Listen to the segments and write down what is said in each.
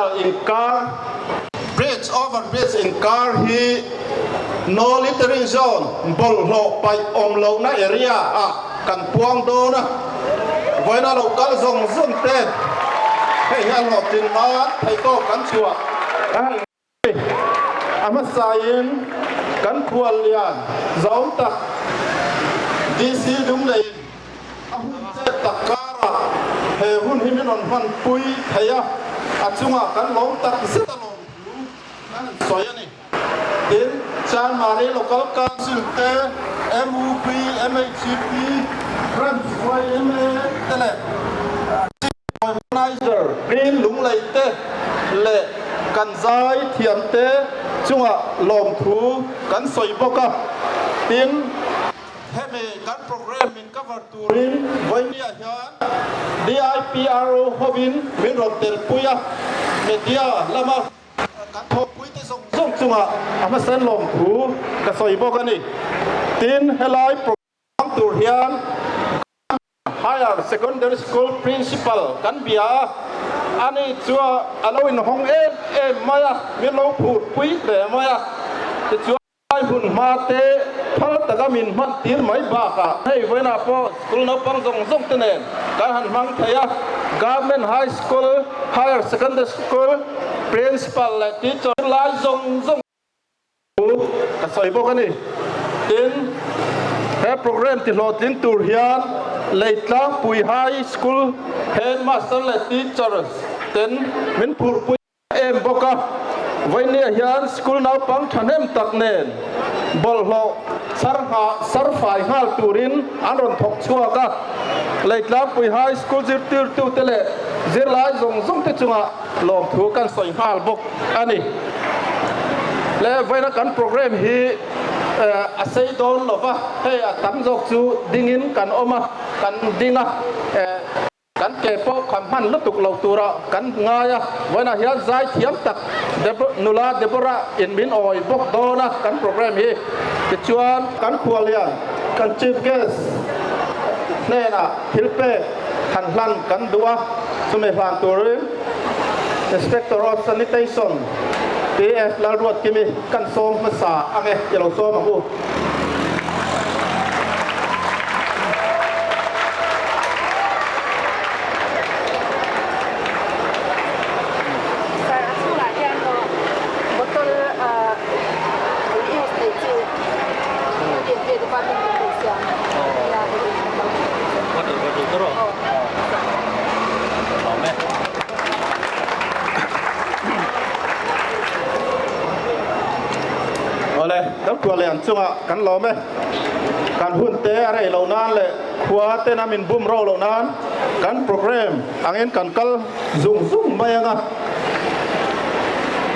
Hospital inkar, Bridge over bridge inkar hi No Littering Zone, bawlhhlawh paih awm lohna area, ah kan puang dawn a. Vawiina lo kal zawng zawng te hei hi a hlawhtlin nan theihtawp kan chhuah a ni. A hmasain kan khual lian zauh tak DC Dungleiin a hun chet tak karah he hun hi min rawn hmanpui thei a, a chungah kan lawm tak zet a lawmthu kan han sawi a ni. Tin, Chanmari Local Council te, MUP, MHCP, Branch yma te leh Chief Organizer Green Lunglei te leh kan zai thiam te chungah lawmthu kan sawi bawk a. Tin, hemi kan program min cover turin vawinia hian DIPRO hovin min rawn telpui a, media lama Kan thawkpuite zawng zawng chungah a hmasen lawm thu ka sawi bawk a ni. Tin, helai program tur hian Higher Secondary School Principal kan bia a, ani chu a lo inhawng em em mai a, min lo phurpui hle mai a, tichuan, Lai hun hma te phal taka min hman tir mai bakah hei vawiinah pawh school naupang zawng zawng te nen kan han hmang thei a, Government High School, Higher Secondary School Principal leh teacher lai zawng zawng thu ka sawi bawk a ni. Tin, he program tihlawhtling tur hian Leitlangpui High School Headmaster leh teachers ten min phurhpui em bawk a, vawinia hian school naupang thahnem tak nen bawlhhlawh char nghah sar fai nghal turin an rawn thawk chhuak a, Leitlangpui High School zirtirtute leh zirlai zawng zawng te chungah lawmthu kan sawi nghal bawk a ni. Le vawiina kan program hi a sei dawn lova, hei a tam zawk chu dingin kan awm a, kan ding a. Kan ke pawh kha hman lutuk lo tura kan ngai a, vawiinah hian zai thiam tak nula Deborah in min awi bawk dawn a kan program hi. Tichuan, kan khuallian kan Chief Guest hnenah thil pek han hlan kan duh a, chumi hlan turin Inspector of Sanitation PF Lalruatkimi kan sawm hmasa ang e, i lo sawm ang u. Sir, a chhungah hian maw bottle reuse theih chi UDNP department in an siam nia hei Water bottle te rawh. Awm e. Awle, kan khual lian chungah kan lawm e. Kan hun te a rei loh nan leh khua tena min bum ro loh nan kan program angin kan kal zung zung mai ang a.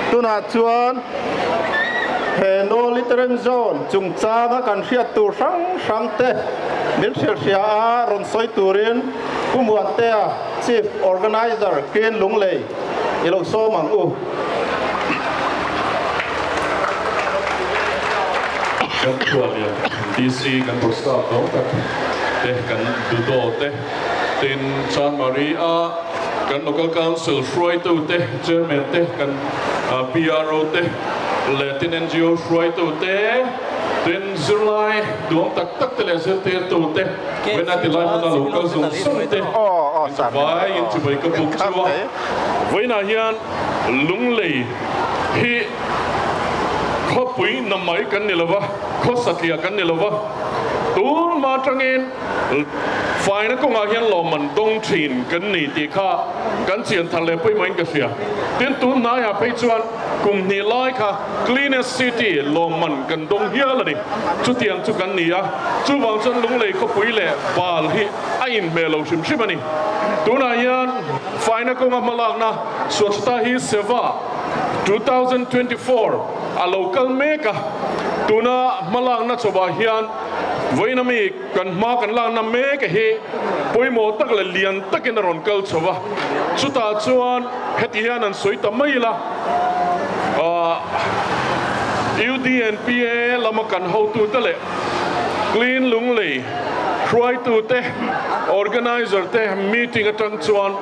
Tunah chuan he No Littering Zone chungchanga kan hriat tur hrang hrang te min hrilhhria a rawn sawi turin Pu Muantea, Chief Organizer, Clean Lunglei i lo sawm ang u. Kan khuallian DC kan Prasad dawng tak te kan Dudo te tin Chanmari a kan Local Council hruaitu te Chairman te kan PRO te leh tin NGO hruaitu te tin zirlai duang tak tak te leh zirtirtu te Vawiina ti lai hmuna lo kal zawng zawng te vai in chibai ka buk chu a. Vawiinah hian Lunglei hi khawpui na mai kan ni lova, khaw satliah kan ni lova, tun hma atangin faina kawngah hian lawmman dawng thin kan ni tih kha kan chian thar leh pawimawhin ka hria. Tin, tun hnaiah phei chuan kum hnih lai kha Cleanest City lawmman kan dawng hial a ni. Chutiang chu kan ni a, chuvang chuan Lunglei khawpui leh bal hi a inhmeh lo hrim hrim a ni. Tunah hian faina kawnga hmalakna Swachhata Hi Seva 2024 a lo kal mek a, tuna hmalakna chawah hian vawiin ami kan hma kan lakna mek hi pawimawh tak leh lian takin a rawn kal chho va, chutah chuan heti hian an sawi ta mai ila. UDNPA lama kan hotute leh Clean Lunglei Hruaitute, organizer te meeting atang chuan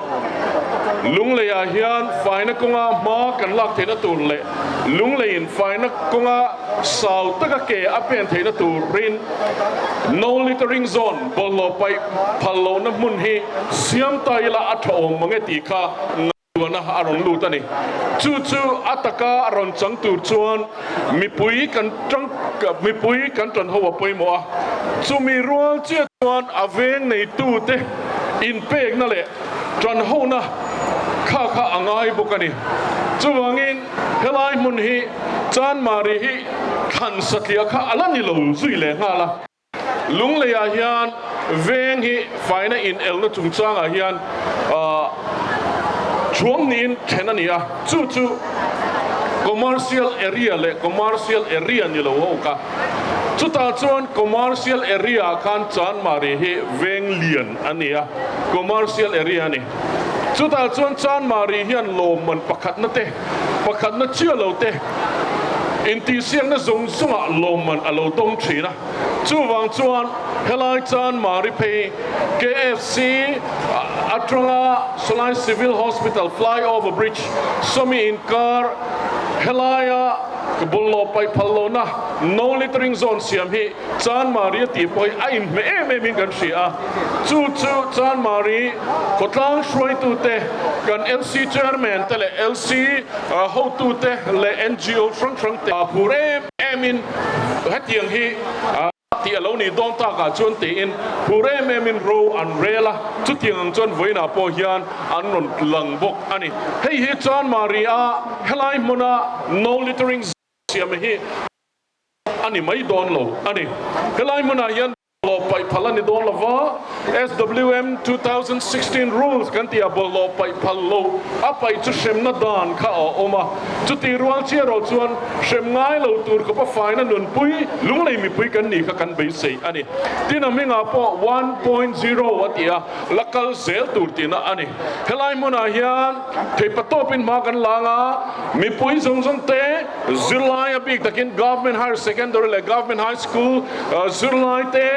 Lungleiah hian faina kawnga hma kan lak theihna tur leh Lungleiin faina kawnga sau taka ke a pen theihna turin No Littering Zone bawlhhlawh paih phal lohna hmun hi siam ta ila a tha awm mange tih kha Tuana a rawn lut a ni. Chu chu a taka a rawn chang tur chuan mipui kan tang mipui kan tan ho a pawimawh a. Chumi rual chiah chuan a veng neitute inpekna leh tan hona kha kha a ngai bawk a ni. Chuvangin helai hmun hi Chanmari hi thlan satliah kha a la ni lo zui leh nghal a. Lungleiah hian veng hi faina inelna chungchangah hian chhuang niin then a ni a, chu chu commercial area leh commercial area ni lo ho kha. Chutah chuan commercial area ah khan Chanmari hi veng lian a ni a, commercial area a ni. Chutah chuan Chanmari hian lawmman pakhatna te, pakhatna chiah lo te intihsiakna zawng zawngah lawmman a lo dawng thin a. Chuvang chuan helai Chanmari phei KFC atanga Sawlai Civil Hospital flyover bridge sawmi inkar helaia bawlhhlawh paih phal lohna no littering zone siam hi Chanmari a tih pawh hi a inhmeh em em in kan hria a. Chu chu Chanmari khawtlang hruaitute, kan LC Chairman te leh LC hotute leh NGO hrang hrang te phur em em in hetiang hi tih a lo nih dawn takah chuan tiin phur em em in ro an rel a, chutiang ang chuan vawiinah pawh hian an rawn lang bawk a ni. Hei hi Chanmari a helai hmuna no littering siam hi a ni mai dawn lo a ni. Helai hmunah hian bawlhhlawh paih phal a ni dawn lo va, SWM 2016 rules kan tih ah bawlhhlawh paih phal lo a paih chu hremna dan kha a awm a, chutih rual chiah erawh chuan hrem ngai lo tur khawpa faina nunpui lunglei mipui kan nih kha kan beisei a ni. Tin a hmingah pawh 1.0 a ti a, la kal zel tur tihna a ni. Helai hmunah hian theihpatawpin hma kan lang a, mipui zawng zawng te, Zirlai a bik takin Government Higher Secondary leh Government High School zirlai te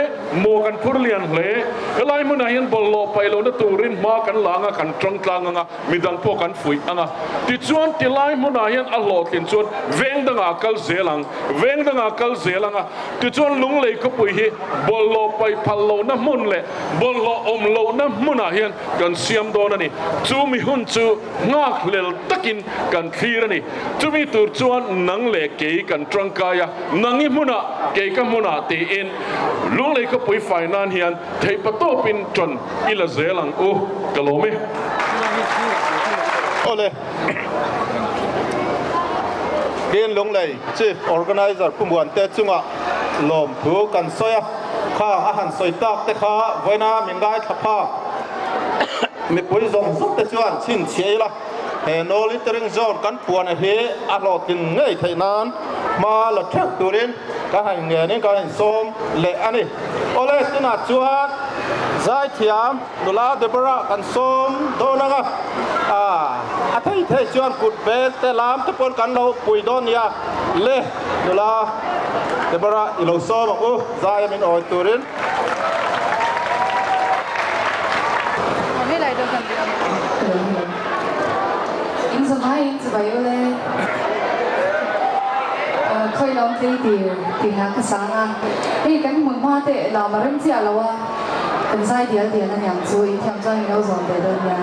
maw kan phur lian hle. Helai hmunah hian bawlhhlawh paih lohna turin hma kan la anga kan tang tlang anga midang pawh kan fuih anga. Tichuan tilai hmunah hian a hlawhtlin chuan veng dangah a kal zel ang, veng dangah a kal zel anga. Tichuan Lunglei khawpui hi bawlhhlawh paih phal lohna hmun leh bawlhhlawh awm lohna hmunah hian kan siam dawn a ni. Chu mi hun chu Nghakhlel takin kan thlir a ni. Chumi tur chuan nang leh kei kan tangkai a, nang i hmunah, kei ka hmunah tiin Lunglei khawpui fai nan hian theihpa tawpin tan i la zel ang u, ka lawm e. Awle. Tin Lunglei Chief Organizer Pu Muante chungah lawmthu kan sawi a, khang a han sawi tak te kha vawiina min ngaithla phak. Mipui zawng zawng te chuan chhinchhiah ila, he no littering zone kan puan hi a hlawhtlin ngei theih nan hma la theuh turin ka han ngenin ka han sawm leh a ni. Awle, tunah chuan zaithiam nula Deborah kan sawm dawn ang a, a thei thei chuan kut bel te lam te pawn kan lo pui dawn nia le, nula Deborah i lo sawm ang u, zai a min awi turin. In zavai in chibai ule khawi lawm tlei tir tih hla ka sang a, hei kan hmun hma te lam a rem chiah lo a, kan zai dial dial aniang chu in thiam chuan min lo zawm ve dawn nia.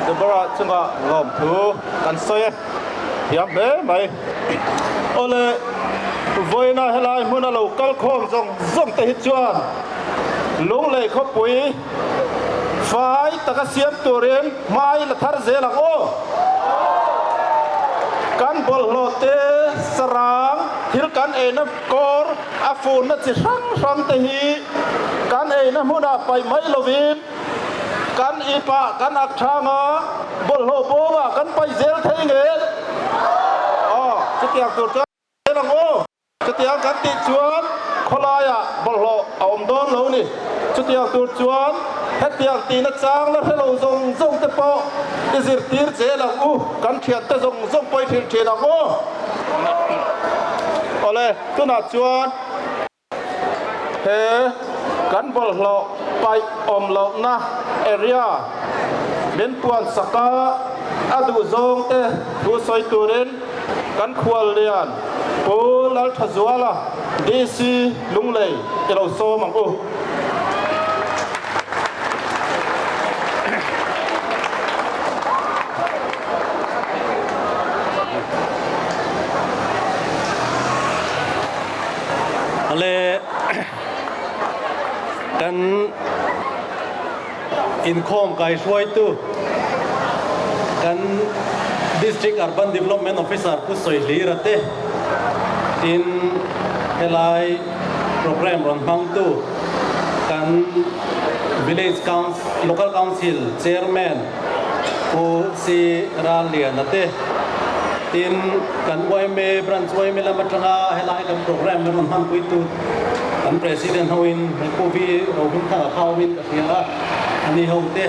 Deborah chunga lawmthu kan sawi e, thiam hle mai. Awle, vawiina helai hmuna lo kal khawm zawng zawng te hi chuan Lunglei khawpui fai taka siam turin hmai la thar zel ang aw. Kan bawlhhlawh te sarang thil kan eina kawr a funna chi hrang hrang te hi kan eina hmunah paih mai lovin kan ipah kan ak thang a, bawlhhlawh bawmah kan paih zel thei nge? Aw, chutiang tur chuan zel ang aw. Chutiang kan tih chuan khawlaiah bawlhhlawh a awm dawn lo ni. Chutiang tur chuan hetiang tihna chang la hre lo zawng zawng te pawh i zirtir zel ang u, kan thiante zawng zawng pawh i hrilh thin ang u. Awle, tunah chuan he kan bawlhhlawh paih awm lohna area min puan sak a, a duh zawng te thu sawi turin Kan khuallian Pu Lalthazuala, DC Lunglei i lo sawm ang u. Ale kan Inkhawm kaihruaitu kan District Urban Development Officer Pu Sawihlira te tin helai programme rawn hmangtu kan Village Council, Local Council Chairman Pu Si Ralliana te tin kan yma Branch yma lam atanga helai kan programme rawn hmanpuitu kan President hoin Pu V Rohimthanga kha awmin ka hria a, a ni ho te,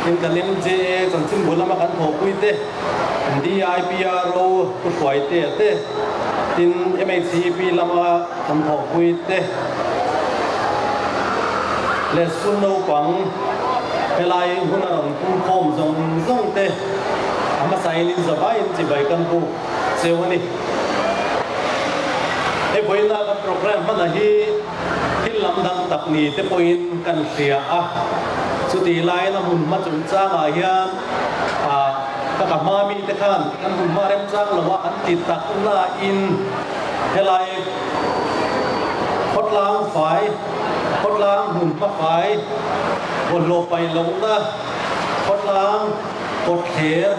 tin kan MJA chanchin bul lama kan thawhpui te, DIPRO pu Hruaitea te, tin MHEP lama kan thawhpui te leh school naupang helai huna rawn pumkhawm zawng zawng te a hmasain in zavaiin chibai kan buk cheu a ni. Hei vawiina kan programme hmana hi thil lam dang tak ni te pawhin kan hria a, chutih laiin a hmun hma chungchangah hian ah ka ka hma mi te khan kan hmun hma remchang lo a an ti tak nain helai khawtlang fai, khawtlang hmun hma fai, bawlhhlawh paih lohna khawtlang kawtthler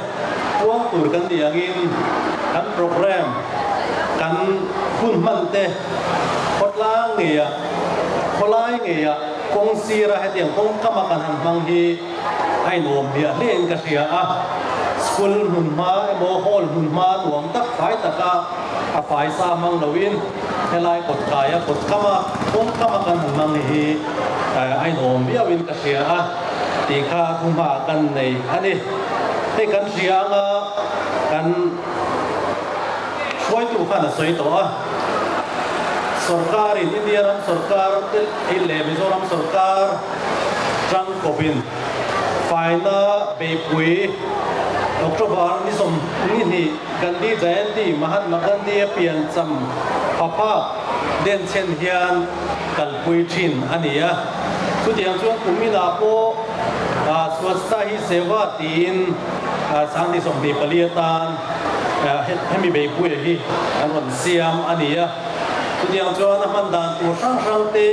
puang tur kan nih angin kan programme kan hun hman te khawtlang ngeiah khawlai ngeiah kawng sira hetiang kawng kama kan han hmang hi a inawm hliah hliahin ka hria a, school hmun hma emaw hall hmun hma nuam tak fai taka a faisa hmang loin helai kawt kaia kawt kama kawng kama kan han hmang hi a inawm viauin ka hria a. Tih kha thuhma kan nei a ni. Hei kan hria anga kan hruaitu khan a sawi tawh a, sorkarin India ram sorkar te leh Mizoram sorkar tangkawpin faina beihpui October ni 22 Gandhi Jayanti Mahatma Gandhi a piancham phaphak denchhen hian kalpui thin a ni a. Chutiang chuan kum inah pawh Swachhta Hi Seva tiin 2024 atan hemi beihpuia hi an rawn siam a ni a. Chutiang chuan a hman dan tur hrang hrang te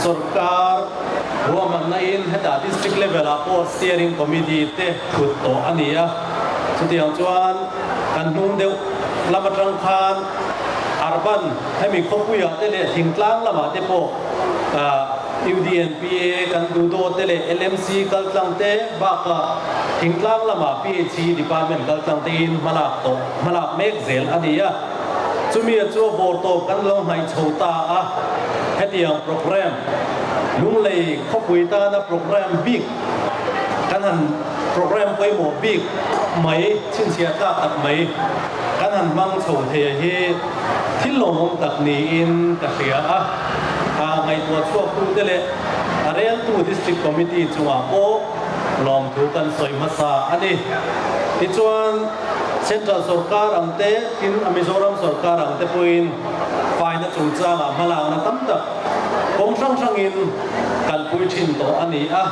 sorkar ruahmanna in hetah district level ah pawh steering committee te thut tawh a ni a. Chutiang chuan kan hnung deuh lam atang khan urban hemi khawpuiah te leh thingtlang lamah te pawh UDNPA kan duh dawt te leh LMC kaltlang te bakah thingtlang lamah PHE department kaltlang tein hmalak tawh hmalak mek zel a ni a. Chumi a chu a bawr tawp kan lo hnaih chho ta a, hetiang programme Lunglei khawpui tana programme bik kan han programme pawimawh bik mai chhinchhiah tlak tak mai kan han hmang chho thei a hi thil lawmawm tak niin ka hria a. A ngaihtuah chhuaktute leh a reltu District Committee chungah pawh lawmthu kan sawi hmasa a ni. Tichuan, Central sorkar ang te, tin a Mizoram sorkar ang te pawhin faina chungchangah hmalakna tam tak kawng hrang hrangin kalpui thin tawh a ni a.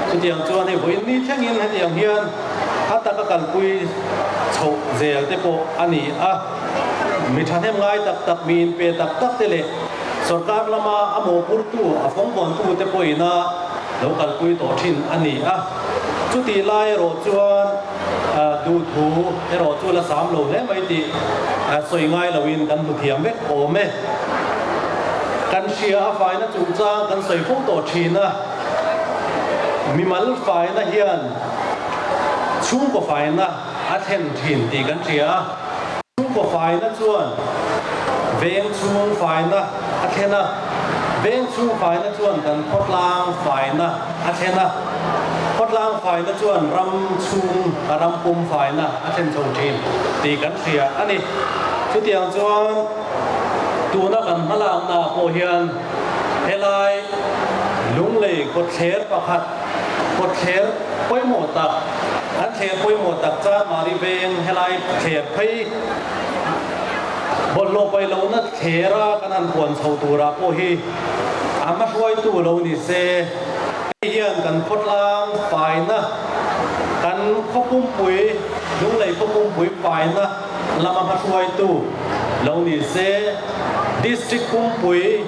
Chutiang chuan hei vawiin ni thlengin hetiang hian a taka kalpui chhoh zel te pawh a ni a. Mi thahnem ngai tak tak, mi inpe tak tak te leh sorkar lama a mawhphurtu, a fawngvawntu te pawhin a lo kalpui tawh thin a ni a. Chutih lai erawh chuan duhthu erawh chu la sam lo hle mai tih sawi ngai loin kan hmu thiam vek awm e. Kan hria a faina chungchang kan sawi fo tawh thin a, mimal faina hian chhungkaw faina a thlen thin tih kan hria a. Chhungkaw faina chuan veng chhung faina a thlen a, veng chhung faina chuan kan khawtlang faina a thlen a, khawtlang faina chuan ram chhung a ram pum faina a thlen chho thin tih kan hria a ni. Chutiang chuan tuna kan hmalakna pawh hian helai Lunglei kawtthler pakhat Kawtthler pawimawh tak, an thler pawimawh tak Chanmari veng helai thler phei bawlhhlawh paih lohna thlera kan han puan chho turah pawh hi a hmahruaitu lo ni se. Hei hian kan khawtlang faina, kan khaw pumpui, Lunglei khaw pumpui faina lama hmahruaitu lo ni se. District pumpui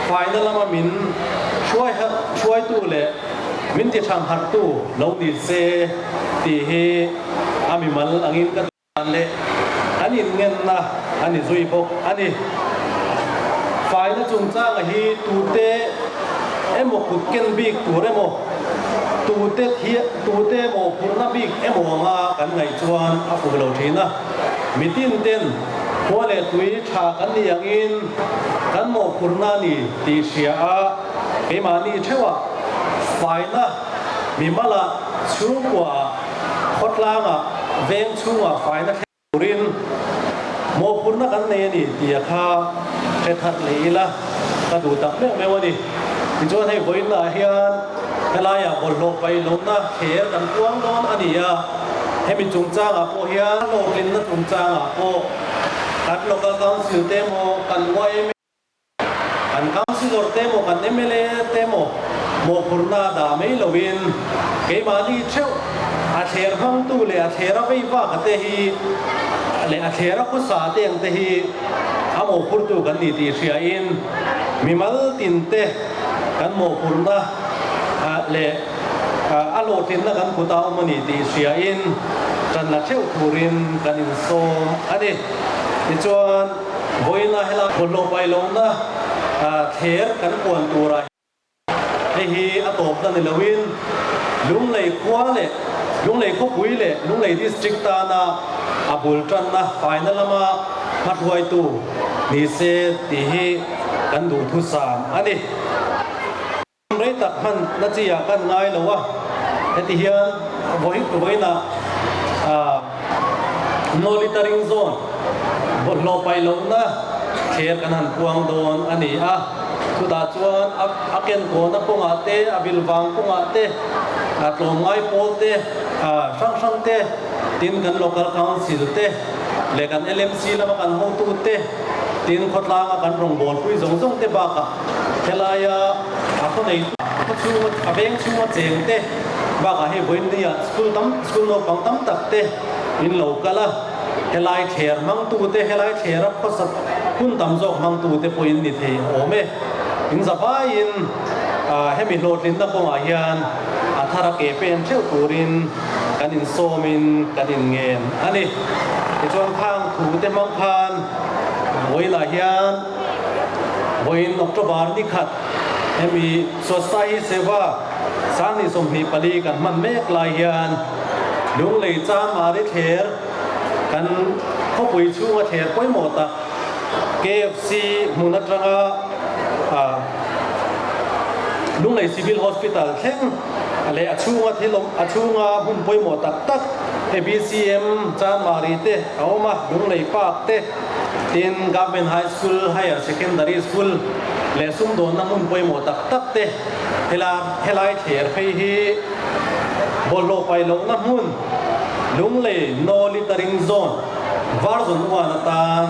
faina lama min hruai hruaitu leh Min ti thang harhtu lo ni se tih hi a mimal angin ka duh dan leh an inngenna a ni zui bawk a ni. Faina chungchanga hi tute emaw kut ken bik tur emaw, tute thiah tute emaw phurhna bik emaw anga kan ngaih chuan a fuh lo thin a. Mitin ten khua leh tui tha kan ni angin kan mawhphurhna a ni tih hria a, Keimahni theuhah faina mimala chhungkuaah khawtlangah veng chhungah faina thleng turin mawhphurhna kan nei a ni tih a kha hre thar leh ila ka duh tak meuh meuh a ni. Tichuan hei vawiinah hian helaiah bawlhhlawh paih lohna thler kan puang dawn a ni a, hemi chungchangah pawh hian hlawhtlinna chungchangah pawh kan Local Council te emaw kan yma, Kan Councillor te emaw kan mla te emaw mawhphurhna dah mai loin keimahni theuh a thler hmangtu leh a thlera vei vak a te hi leh a thlera khawsa te ang te hi a mawhphurtu kan ni tih hriain mimal tin te kan mawhphurhna leh a hlawhtlinna kan kut a awm a ni tih hriain tan la theuh turin kan insawm a ni. Tichuan. Vawiina helai bawlhhlawh paih lohna thler kan puan turah hei hi a tawpna ni loin Lunglei khua leh Lunglei khawpui leh Lunglei District tana a bul tanna faina lama hmahruaitu ni se tih hi kan duhthusam a ni. Rei tak hman na chi ah kan ngai lo a. Heti hian vawiinah no littering zone bawlhhlawh paih lohna thler kan han puang dawn a ni a. Chutah chuan a kenkawna kawngah te, a vilvang kawngah te, tlawmngai pawl te, hrang hrang te, tin kan local council te leh kan LMC lama kan hotu te, tin khawtlanga kan rawngbawlpui zawng zawng te bakah helaia a khaw nei khaw chhunga a veng chhunga cheng te bakah hei vawiinnia school tam school naupang tam tak te in lo kal a, helai thler hmangtu te helai thlera khawsa hun tam zawk hmangtu te pawhin ni thei awm e. In zavaiin hemi hlawhtlinna kawngah hian a thar a ke pen theuh turin kan insawmin kan inngen a ni. Tichuan khang thu te hmang khan vawiinah hian vawiin October ni khat hemi Swachhta Hi Seva 2024 kan hman mek lai hian Lunglei Chamari thler kan khawpui chhunga thler pawimawh tak KFC hmun atanga Lunglei Civil Hospital thleng leh a chhunga thil awm a chhunga hmun pawimawh tak tak hei BCM Chanmari te a awm a, Lunglei Park te tin Government High School, Higher Secondary School leh sumdawnna hmun pawimawh tak tak te hela helai thler phei hi bawlhhlawh paih lohna hmun Lunglei No Littering Zone Version 1 atan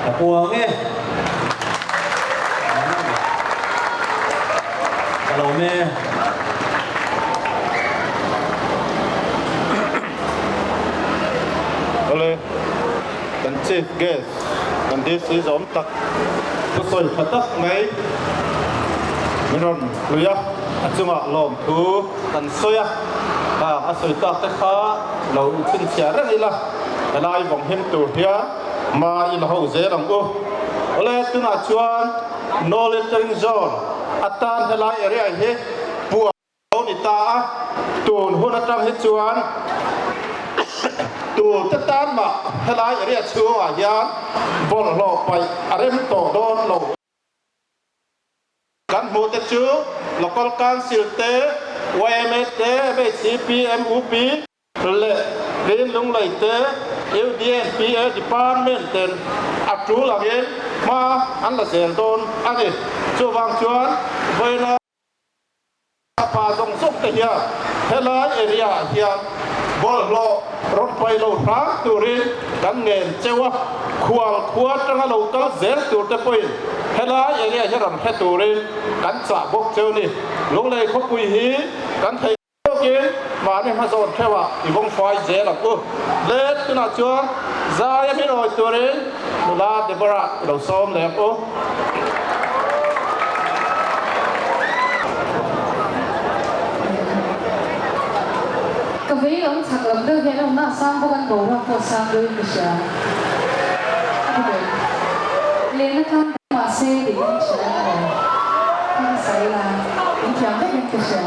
ka puang e. Ka lo me. Awle, kan Chief Guest, kan DC zawm tak thusawi tha tak mai min rawn hlui a, a chungah lawmthu kan sawi a, a sawi tak te kha lo chhinchhiah reng ila, helai vawng him tur hian hma i la ho zel ang u. Awle, tunah chuan No Littering Zone atan helai area hi puan lo ni ta a, tun hun atang hi chuan tur te tan mah helai area chhungah hian bawlhhlawh paih a rem tawh dawn lo. Kan hmuh te chu Local Council te, yma te, MHCP, MUP, leh Green Lunglei te, UDNPA Department ten a tul angin hma an la zel dawn a ni. Chuvang chuan vawiina pa zawng zawng te hian helai area ah hian bawlhhlawh rawn pai lo hram turin kan ngen cheu a, khual khua atanga lo kal zel tur te pawhin helai area hi rawn hre turin kan chah bawk cheu ni. Lunglei khawpui hi kan theih Tawkin mahni hmazawn theuhah i vawng fai zel ang u. Let tunah chuan zai a hmin awi turin nula Deborah i lo sawm leh ang u. Ka vei lam chhak lam deuh hian awmna a sang bawk an boruak pawh a sang deuhin ka hria. A ti ber. Lehna tlang deuh mahse tiin ka hria a ni. Kha ka sawi la, in thiam vekin ka hria.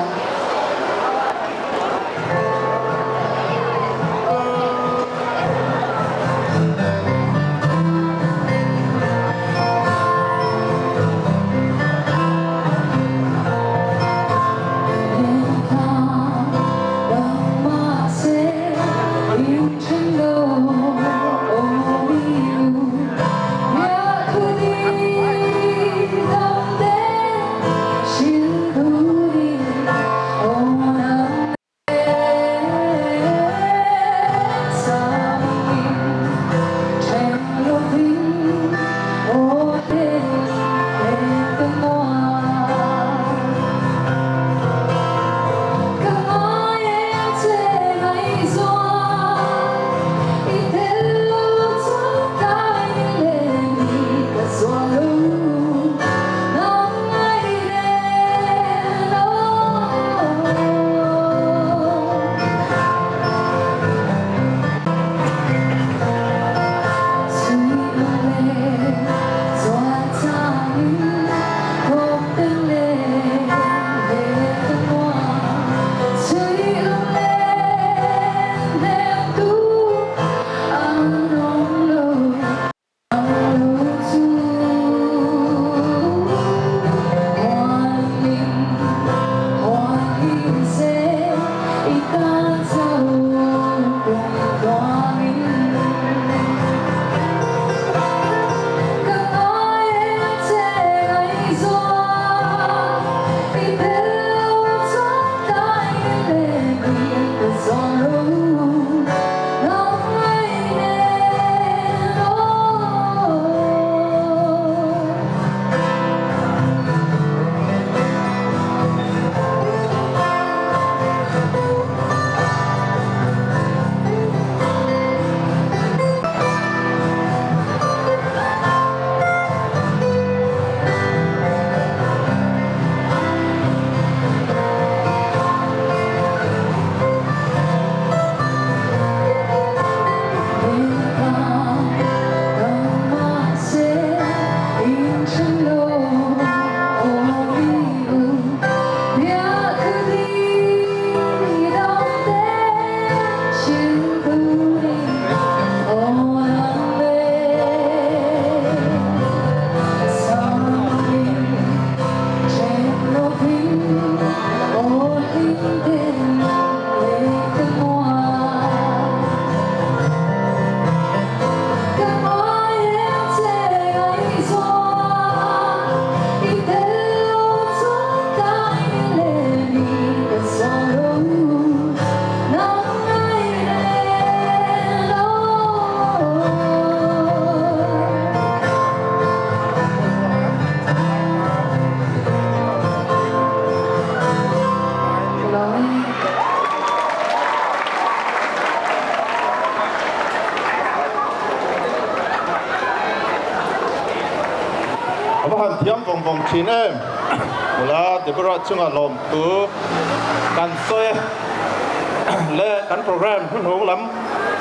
thin em? Nula Deborah chunga lawmtu kan sawi e. Le kan program hnuhnung lam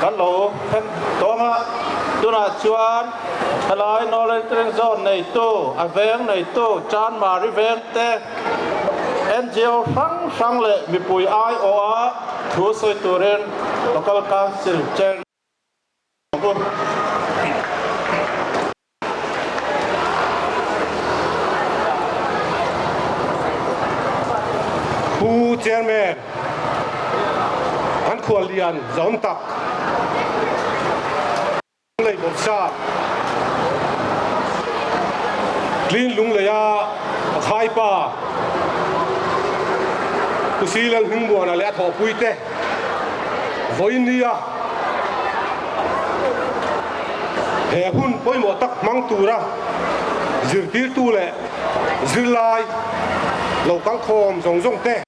kan lo thleng tawng a, tunah chuan helai Knowledge Training Zone neitu, a veng neitu Chanmari vengte, NGO hrang hrang leh mipui aiawha thu sawi turin Local Council Chairman Pu Chairman, kan khuallian zawm tak Lunglei bawrhsap Clean Lungleia a khaipa Pu Silal Hmingmuana leh a thawhpuite vawinia He hun pawimawh tak hmang tura zirtirtu leh zirlai lo kal khawm zawng zawng te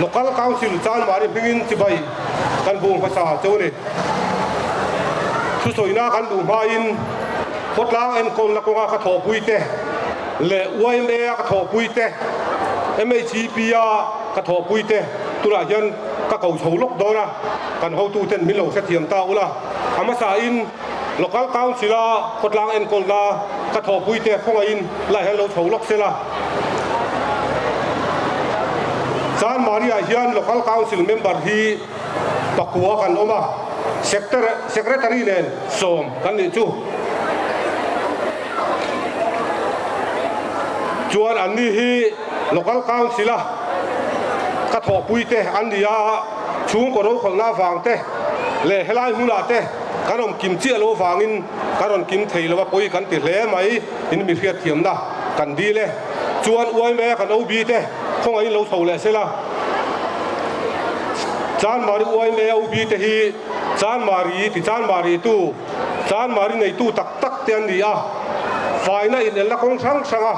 Local Council Chanmari hmingin chibai kan bung hmasa cheu a ni. Thusawina kan duh hmain khawtlang enkawlna kawnga ka thawhpui te leh YMA a ka thawhpui te, MHEP a ka thawhpui te tunah hian ka ko chho lawk dawn a. Kan hotuten min lo hrethiam ta ula, a hmasain Local Council-a khawtlang enkawlna ka thawhpuite khawngaihin lai hian lo chho lawk sela. Chanmari-ah hian Local Council member hi pakua kan awm a, Secretary nen sawm kan nih chu. Chuan anni hi Local Council-a ka thawhpuite an ni a. Chhungkaw rokhawlhna avang te leh helai hmunah te kan awm kim chiah lo avangin kan rawn kim thei lo a pawi kan ti hle mai in mi hriatthiamna kan dil e. Chuan uaime kan OB te khawngaihin lo chho leh sela. Chanmari uaime OB te hi Chanmari ti Chanmari tu Chanmari neitu tak tak te an ni a, faina inelna kawng hrang hranga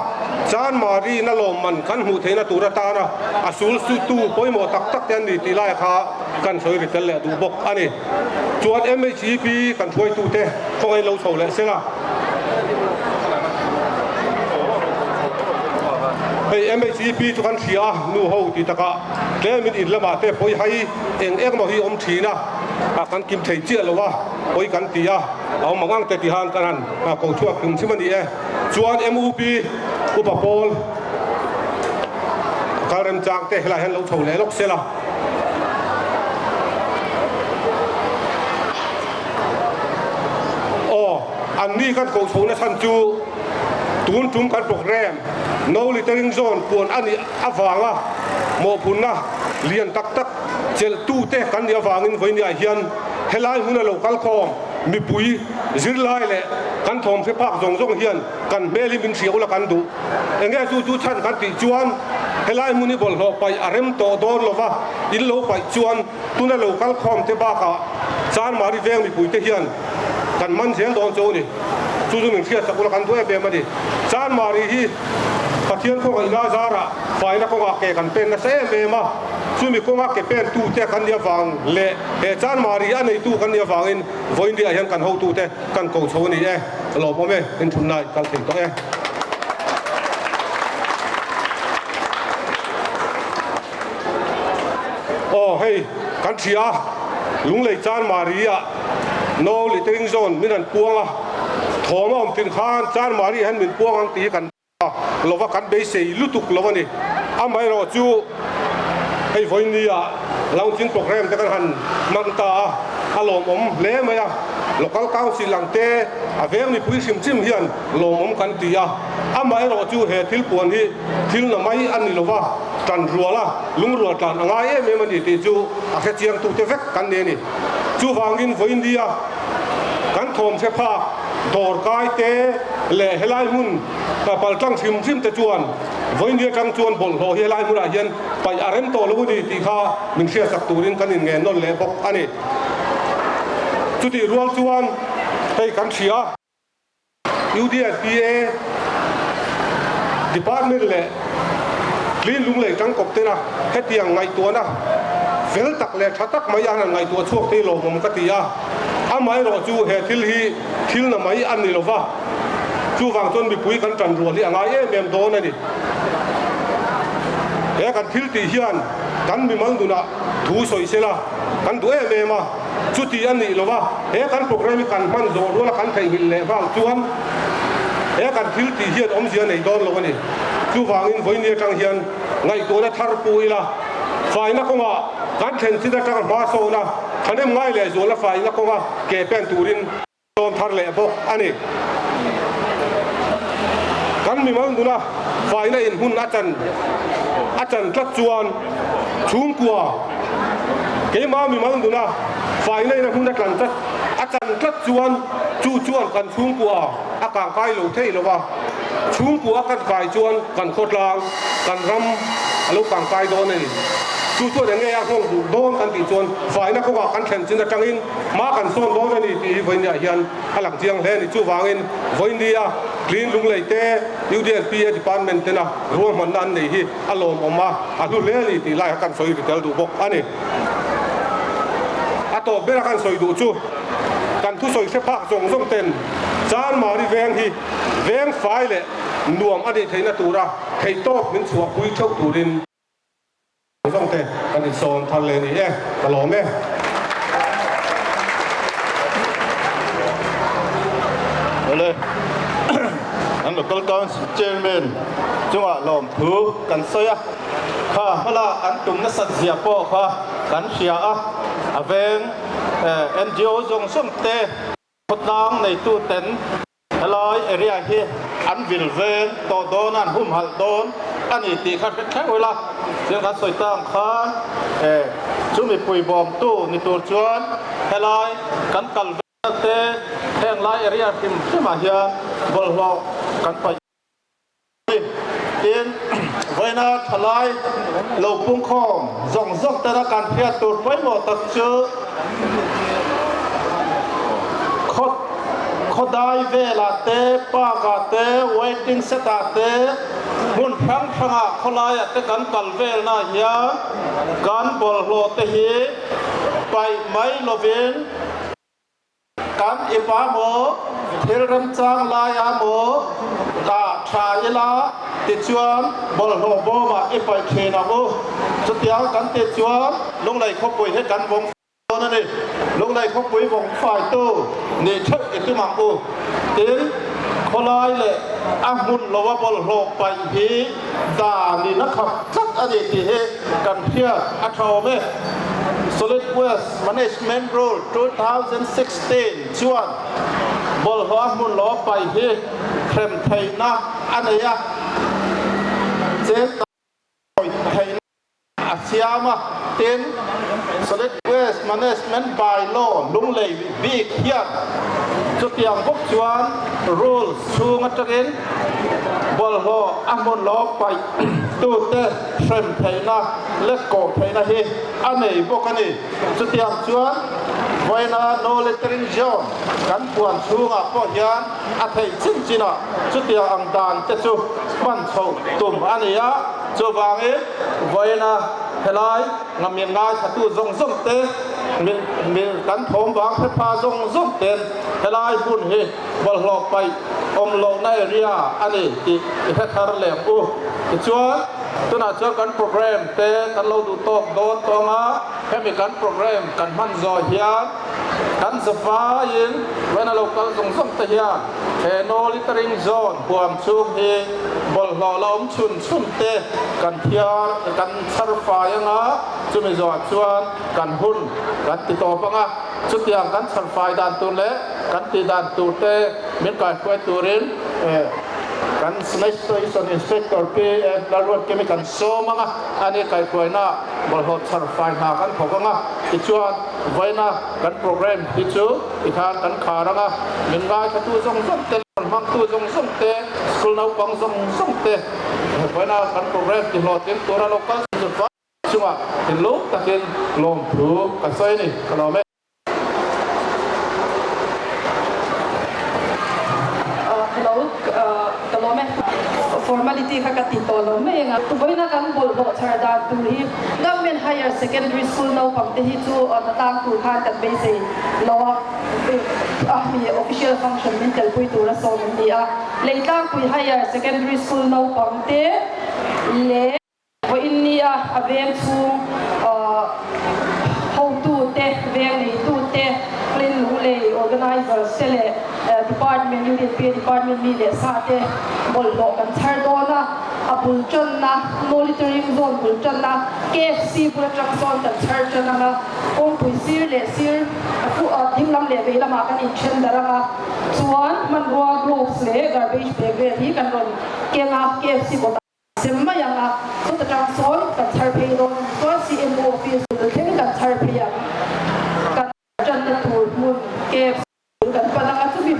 Chanmari ina lawmman kan hmuh theihna tur atana a sul sutu pawimawh tak tak te an ni tih lai kha kan sawi ri tel leh duh bawk a ni. Chuan MHEP kan hruaitute khawngaih lo chho leh sela. Hei MHEP chu kan hria a, nu ho ti takah tlemin in lamah te pawi hai eng eng maw hi awm thin a, kan kim thei chiah lo a. Pawi kan ti a, a awm ang ang te tihan kan han ko chhuak hlum chim a ni e. Chuan MUP Upa Pawl kal remchang te helai hian lo chho leh lawk sela. Aw, an ni kan ko chho na chhan chu tun tum kan program No Littering Zone puan a nih avanga mawhphurhna lian tak tak chelhtute kan nih avangin vawinia hian Helai hmuna lo kal khawm mipui, zirlai leh kan thawm hre phak zawng zawng hian kan hmel hi min hria ula kan duh. Enge chu chu chhan kan tih chuan helai hmun hi bawlhhlawh paih a rem tawh dawn lova, in lo paih chuan tuna lo kal khawm te bakah Chanmari veng mipui te hian kan man zel dawn chu a ni. Chu chu min hriatsak ula kan duh em em a ni. Chanmari hi Pathian khawngaihna zarah faina kawngah ke kan pen nasa em em a, chumi kawnga ke pen tute kan nih avang leh He Chanmari a neitu kan nih avangin Vawiinriah hian kan hotute kan ko chho a ni e. Ka lawm awm e, inthunna in kal thei tawh e. Aw hei kan hria Lunglei Chanmari ah No Littering Zone min han puang a, thawm a awm thin khan Chanmari hian min puang ang tih hi kan lova kan beisei lutuk lo a ni. Amaherawh chu hei vawinia launching program te kan han hmang ta a, a lawmawm hle mai a. Local Council ang te a veng mipui hrim hrim hian lawmawm kan ti a. Amaherawh chu he thil puan hi thil na mai a ni lova, tan rual a, lungrual tlan a ngai em em a ni tih chu a hrechiang tute vek kan ni a ni. Chuvangin vawinia kan thawm hre phak dawr kai te leh helai hmun pal tlang hrim hrim te chuan vawiin atang chuan bawlhhlawh hi helai hmunah hian paih a rem tawh lo a ni tih kha min hriatsak turin kan inngen nawn leh bawk a ni. Chutih rual chuan hei kan hria. UDFPA Department leh Clean Lunglei tangkawp tena hetiang ngaihtuahna fel tak leh tha tak mai a han ngaihtuah chhuak thei lawmawm ka ti a. Amaherawh chu he thil hi thil na mai a ni lova. Chuvang chuan mipui kan tan rual hi a ngai em em dawn a ni. He kan thil tih hian kan mimal nunah thu sawi sela kan duh em em a, chuti a nih lova he kan program hi kan hman zawh ruala kan theihnghilh leh nghal chuan he kan thil tih hian awmzia nei dawn lo a ni. Chuvangin vawiini atang hian ngaihtuahna thar pu ila faina kawngah kan thlen chin atanga hma sawna thahnem ngai leh zuala faina kawnga ke pen turin Sawm thar leh bawk a ni. Kan mimal nuna faina in hmun a chan a chan tlat chuan chhungkua keima mimal nuna faina in a hmun a tlan tlat a chan tlat chuan chu chuan kan chhungkua a kangkai lo thei lo va, chhungkua a kan kai chuan kan khawtlang kan ram a lo kangkai dawn a ni. Chu chuan eng nge a nghawng duh dawn kan tih chuan faina kawngah kan thlen chin atangin Hma kan sawn dawn a ni tih hi vawinia hian a lang chiang hle a ni. Chuvangin vawinia Clean Lunglei te UDLPA Department tena ruahmanna an nei hi a lawmawm a, a hlu hle a ni tih lai kha kan sawi ri tel duh bawk a ni. A tawp bera kan sawi duh chu kan thusawi hre phak zawng zawng ten Chanmari veng hi veng fai leh nuam a nih theihna tura theihtawp min chhuahpui theuh turin Zawng te kan insawn thar leh ni e, ka lawm e. Awle, an Local Council Chairman chungah lawmthu kan sawi a, kha hmala an tum nasat zia pawh kha kan hria a, a veng NGO zawng zawng te khawtlang neitu ten Helai area hi an vil veng tawh dawn a, an humhalh dawn a ni tih kha hre thleng ula, chuan kan sawi ta ang khan e chu mipui bawmtu ni tur chuan helai kan kal vel te heng lai area hrim hrimah hian bawlhhlawh kan paih a ni. Tin, vawiina thalai lo pungkhawm zawng zawng tena kan hriat tur pawimawh tak chu khaw khawdai velah te, park ah te, waiting shed ah te, hmun hrang hrangah khawlaiah te kan kal velna hian kan bawlhhlawh te hi paih mai lovin, Kan i pa maw, thil remchang laia maw dah tha ila tichuan bawlhhlawh bawmah i paih thin ang u. Chutiang kan tih chuan Lunglei khawpui hi kan vawng dawn a ni. Lunglei khawpui vawng faitu nih theuh i tum ang u. Tin, khawlai leh a hmun loa bawlhhlawh paih hi danin a khap tlat a ni tih hi kan hriat a tha awm e. Solid Waste Management Rule 2016 chuan bawlhhlawh a hmun lo paih hi hrem theihna a nei a, cheng tawi theihna a siam a. Tin, Solid Waste Management By-Law lunglei bik hian chutiang bawk chuan rules chhung atangin bawlhhlawh a hmun lo paih tute hrem theihna leh kawh theihna hi a nei bawk a ni. Chutiang chuan vawiina No Littering Zone kan puan chhungah pawh hian a theih chin chinah chutiang ang dan te chu hman chhoh tum a ni a. Chuvangin vawiina helai ngamin ngaithlatu zawng zawng te, kan thawm vang hrepha zawng zawng ten helai hmun hi bawlhhlawh paih awm lohna area a ni tih i hre thar lem u. Tichuan. Tunah chuan kan program te kan lo duh tawk dawn tawng a, hemi kan program kan hman zawh hian kan zavaiin vawiin a lo kal zawng zawng te hian he No Littering Zone huam chhung hi bawlhhlawh la awm chhun chhun te kan thiar kan chhar fai anga chumi zawhah chuan kan hun kan ti tawp anga chutiang kan chhar fai dan tur leh kan tih dan tur te min kaihruai turin Kan Station Inspector Pi Lalruat Kemi kan sawm ang a, ani kaihhruaina bawlhhlawh chhar fai hna kan thawk ang a, tichuan vawiina kan program hi chu tikhan kan khar ang a, min ngaithlatu zawng zawng te, rawn hmangtu zawng zawng te, school naupang zawng zawng te vawiina kan program tihlawhtling tura lo kal chungah thinlung takin lawmthu ka sawi a ni, ka lawm e. Hello, ka lawm e. Formality kha ka ti tawh lo mai ang a. Vawiina kan bawlhhlawh chhar dan tur hi Government Higher Secondary School naupang te hi chu hna tlang tur khan kan beisei lo a, a mi official function min telpui tura sawm an ni a. Leitlangpui Higher Secondary School naupang te leh. Vawiin nia a veng chhung hotute, veng neitute, Clean Lunglei organizers te leh department, UDP department mi leh sa te bawlhhlawh kan chhar dawn a, a bul tanna, no littering zone bul tanna KFC bul atang sawn kan chhar tan ang a, kawngpui sir leh sir ding lam leh vei lamah kan inthen darh ang a, chuan hmanrua gloves leh garbage bag vel hi kan rawn keng a, KFC kawtah. Sem mai ang a, chuta tang sawn kan chhar phei dawn a ni chuan CMO office bul thleng kan chhar phei ang. Kan tanna tur hmun KFC bul kan pan ang a, chumi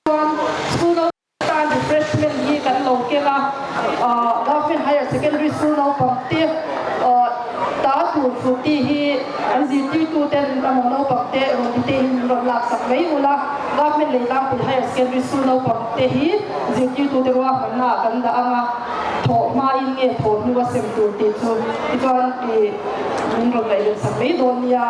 chuan school naupang tan refreshment hi kan lo keng a, Government Higher Secondary School naupang te ta tur frooti hi an zirtirtu ten emaw naupang te rawn ti te in min rawn laksak mai ula, Government Leitlangpui Higher Secondary School naupang te hi zirtirtu te ruahmanna ah kan dah ang a. Thawh hmain nge thawh hnu a sem tur tih chu tichuan i min rawn ngaihven sak mai dawn nia.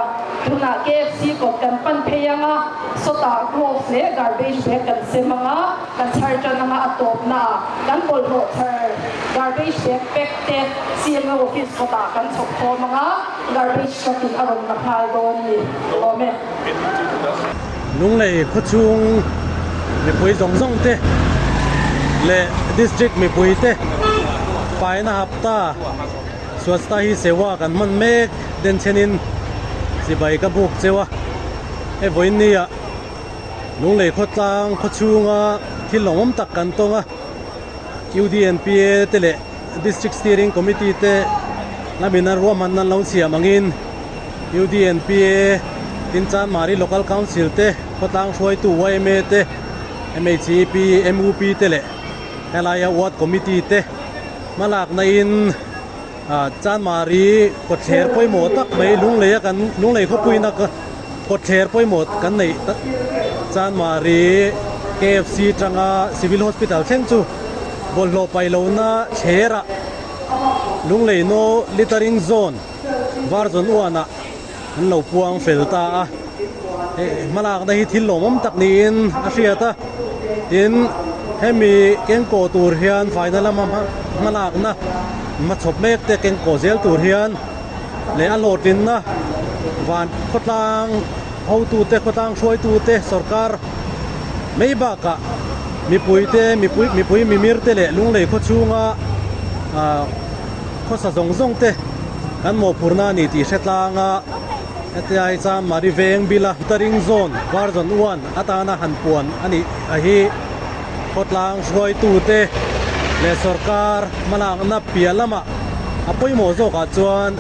Tunah KFC kawt kan pan phei ang a, sawtah gloves leh garbage bag kan sem ang a, kan chhar tan ang a, a tawpnaah kan bawlhhlawh chhar garbage bag pack te CMO office kawtah kan chhawp khawm ang a, garbage truck in a rawn la nghal dawn a ni. Awm e. Lunglei khawchhung mipui zawng zawng te leh district mipui te faina hapta Swachhta Hi Sewa kan hman mek den chenin chibai ka buk cheu a, hei vawiin nia Lunglei khawtlang khawchhunga thil lawmawm tak kan tawng a, UDNPA te leh District Steering Committee te lamina ruahmanna an lo siam angin UDNPA, Tinchanmari Local Council te, khawtlang hruaitu yma te, MHEP, MUP te leh helaia Ward Committee te hmalakna in Chanmari kawtthler pawimawh tak mai Lungleia kan Lunglei khawpuina kawtthler pawimawh kan neih Chanmari KFC tanga Civil Hospital thleng chu bawlhhlawh paihlohna thlerah Lunglei No Littering Zone Varzawn uanah an lo puang fel ta a, hei hmalakna hi thil lawmawm tak niin a hriat a, tin hemi kengkaw tur hian faina lama hmalakna hmachhawp mek te kengkaw zel tur hian leh a hlawhtlinna van khawtlang hotute khawtlang hruaitute sorkar mai bakah mipuite mipui mipui mimir te leh lunglei khawchhunga ah. Khawsa zawng zawng te kan mawhphurna a ni tih hre tlang a, hetia hi chuan Mari Veng bila Littering Zone version one atana han puan a nih a hi. Khawtlang hruaitute leh sawrkar hmalakna piah lamah a pawimawh zawkah chuan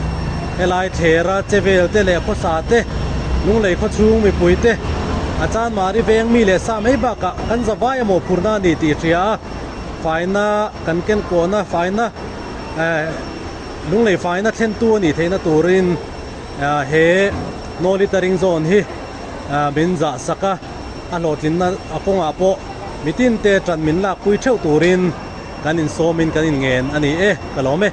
helai thlera che vel te leh khawsa te, Lunglei khawchhung mipui te a chan Mari Veng mi leh sa mai bakah kan zavai a mawhphurna a ni tih hria a, faina kan kenkuahna faina Lunglei faina thlentu a nih theihna turin he no littering zone hi min zah sak a, a hlawhtlinna a kawngah pawh mitin te tan min lakpui theuh turin kan insawmin kan inngen a ni e, ka lawm e.